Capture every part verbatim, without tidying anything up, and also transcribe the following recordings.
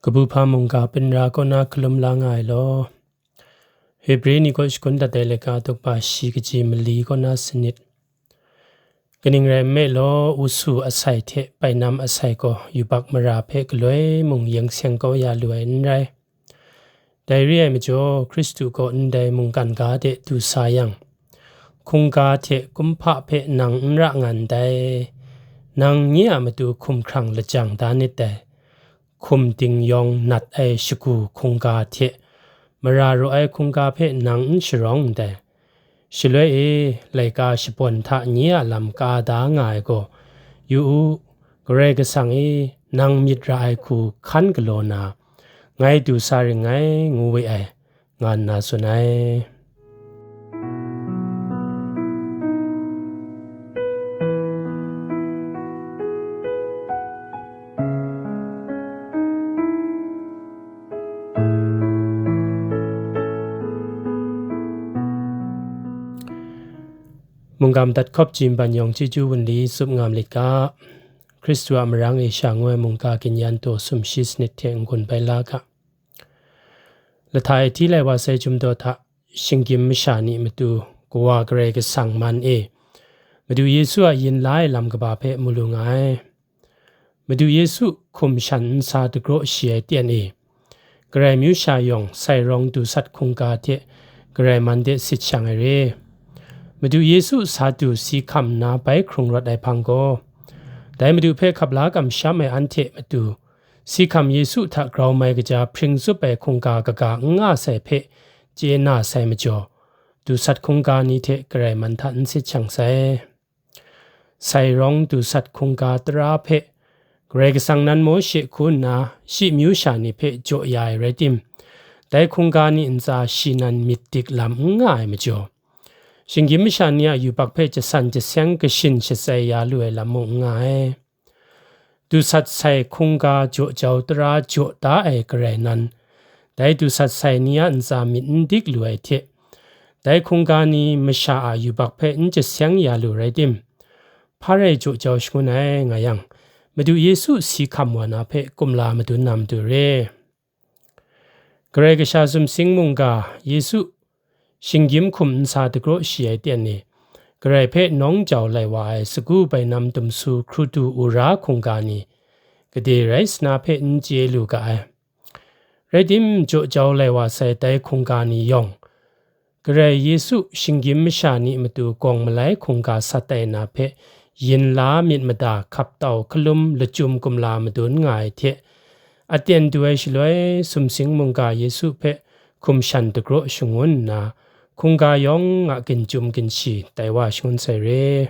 Kabu hpa mungga pinra kaw na hkalum la nga ai law, Hebre ni kaw shakun dat ai laika dukba shi kaji mali kaw na sanit. Kaning rai nme law, usu asai hte bainam asai gaw yubak mara hpe galoi mung yeng seng kau ya lu ai n rai. Dai re ai majaw, Hkristu kaw ndai mungkan ga de du sa yang, hkungga hte kumhpa hpe nang n ra nga ndai. Nang nye a matu hkumhkrang lajang da nit dai. Hkum ding yawng nat ai shagu hkungga hte mara raw ai hkungga hpe nang n sharawng ndai. Shaloi e, laika shabawn hta nye a lam ka da nga ai gaw, yu u, Karai Kasang e, nang myit ra ai hku hkan galaw na, ngai du sa ring ngai, ngu we ai, nga nna tsun ai. Mungga madat hkawp jin ban yawng chyeju wunli tsup nga malit ga, Hkristu a marang e sha ngu ai mungga ginyan taw sumshi sanit hte n-gun bai la ga. Lahta e hti lai wa sai chyum daw hta, shinggyim masha ni matu Kawa Karai Kasang man e, Madu Yesu a yin la ai lam kaba hpe mu lu nga ai. Madu Yesu hkum shan nsa dagraw shi ai ten e, Karai amyu sha yawng sai rawng du sat hkungga hte Karai man de sit shang ai re. Madu Yesu sa du si hkam nna bai hkrung rawt ai hpang gaw, dai Madu hpe hkap la kamsham ai anhte matu, si hkam Yesu hta grau mai kaja hpring tsup ai hkungga kaga n nga sai hpe chye na sai majaw, du sat hkungga ni hte Karai man hta n sit shang sai. Sai rawng du sat hkungga tara hpe Karai Kasang nan Mawshe hku nna shi amyu sha ni hpe jaw ya ai rai tim, dai hkungga ni ntsa shi nan myit dik lam n nga ai majaw, shinggyim masha ni a yubak hpe jasan jaseng kashin shatsai ya lu ai lam mung n nga ai. Du sat sai hkungga jaw jau tara jaw da ai Karai nan, dai du sat sai ni a ntsa myit n dik lu ai hte, dai hkungga ni masha a yubak hpe n jaseng ya lu rai tim, hpa rai jaw jau shangun ai nga yang, Madu Yesu si hkam wa na hpe kumla madun na matu re. Karai Kasha sumsing mungga Yesu shinggyim hkum nsa dagraw shi ai ten e, Karai hpe nawng jau lai wa ai sagu bainam dumsu hkrudu wora hkungga ni, gade rai sana hpe n chye lu ga ai. Rai tim, jaw jau lai wa sai dai hkungga ni yawng, Karai Yesu shinggyim masha ni matu gawng malai hkungga sat ai na hpe yin la myit mada hkap tau hkalum lachyum kumla madun nga ai hte, aten du ai shaloi sumsing mungga Yesu hpe hkum shan dagraw shangun nna, hkungga yawng a ginchyum ginshi tai wa shangun sai re.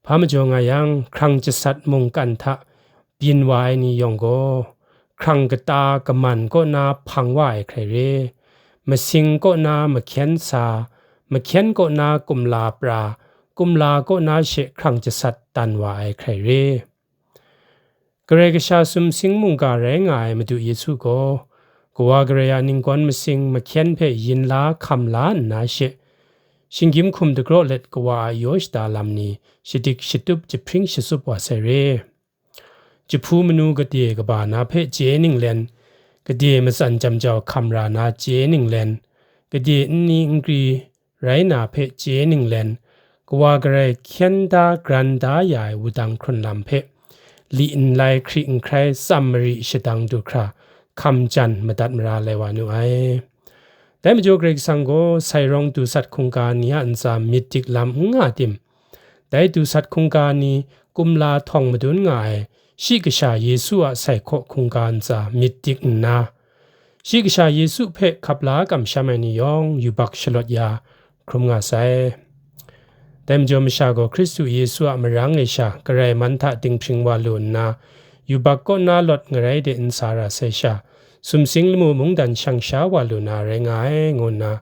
Hpa majaw nga yang, hkrang jasat mungkan hta byin wa ai ni yawng gaw, hkrang kata kaman kaw na hpang wa ai hkrai re, masing kaw na mahkyen sa, mahkyen kaw na kumla pra, kumla kaw na she hkrang jasat dan wa ai hkrai re. Karai Kasha sumsing mungga rai nga ai Madu Yesu gaw, Kawa Karai a ninggawn masing mahkyen hpe yin la hkam la nna she, shinggyim hkum dagraw let Kawa a yaw shada lam ni shadik shatup jahpring shatsup wa sai re. Jahpu manu gade kaba na hpe chye ninglen, gade matsan jam jau hkam ra na chye ninglen, gade nni nkri rai na hpe chye ninglen, Kawa Karai hkyen da gran da ya ai wudang hkrun lam hpe, li nlai hkri nhkrai tsam mari shadang du hkra, hkam jan madat mara lai wa nu ai. Dai majaw Karai Kasang gaw sai rawng du sat hkungga ni a ntsa myit dik lam n nga tim, dai du sat hkungga ni kumla htawng madun nga ai shi kasha Yesu a sai hkaw hkungga ntsa myit dik nna, shi kasha Yesu hpe hkap la kamsham ai ni yawng yubak shalawt ya hkrum nga sai. Dai majaw masha gaw Hkristu Yesu a marang e sha Karai man hta dinghpring wa lu nna, yubak kaw na lawt ngarai de n sa ra sai sha, sumsing lamu mungdan shang sha wa lu na rai nga ai, ngu nna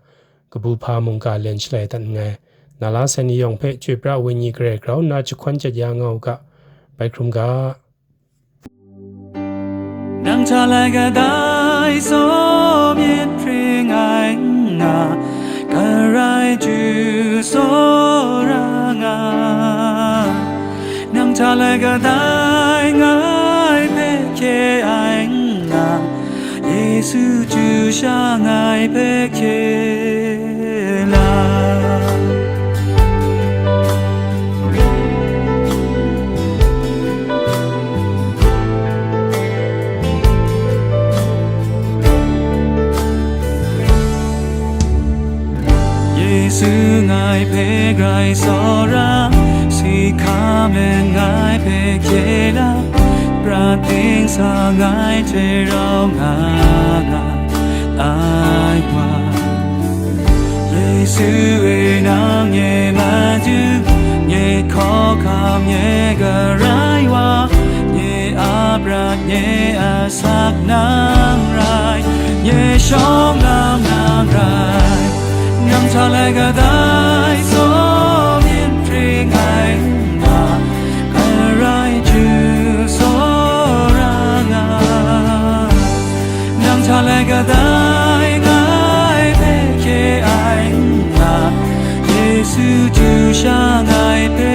kabu hpa mungga len shalai dat nngai. Na la sai ni yawng hpe chyoi pra ai wenyi garai grau nna jahkawn chyet ya nga u ga, bai hkrum ga. Nang hta lai kadai saw myit hpring ai nna, Karai Jesu tsawra nga. Nang hta lai kadai ngai hpe hkye ai nna, Yesu chyu sha ngai hpe hkye la. Yesu ngai hpe grai tsawra, si hka men ngai hpe hkye la, prat ting sa ngai hte rau nga nga ai wa. Yesu e nang nye madu, nye hkawhkam, nye Karai wa, nye a prat, nye asak nang rai, nye shawng lam nang rai. Nang hta lai kadai tsaw myin hpring ai nna, Karai chyu tsawra nga. Nang hta lai kadai ngai hpe hkye ai nna, Yesu chyu sha ngai hpe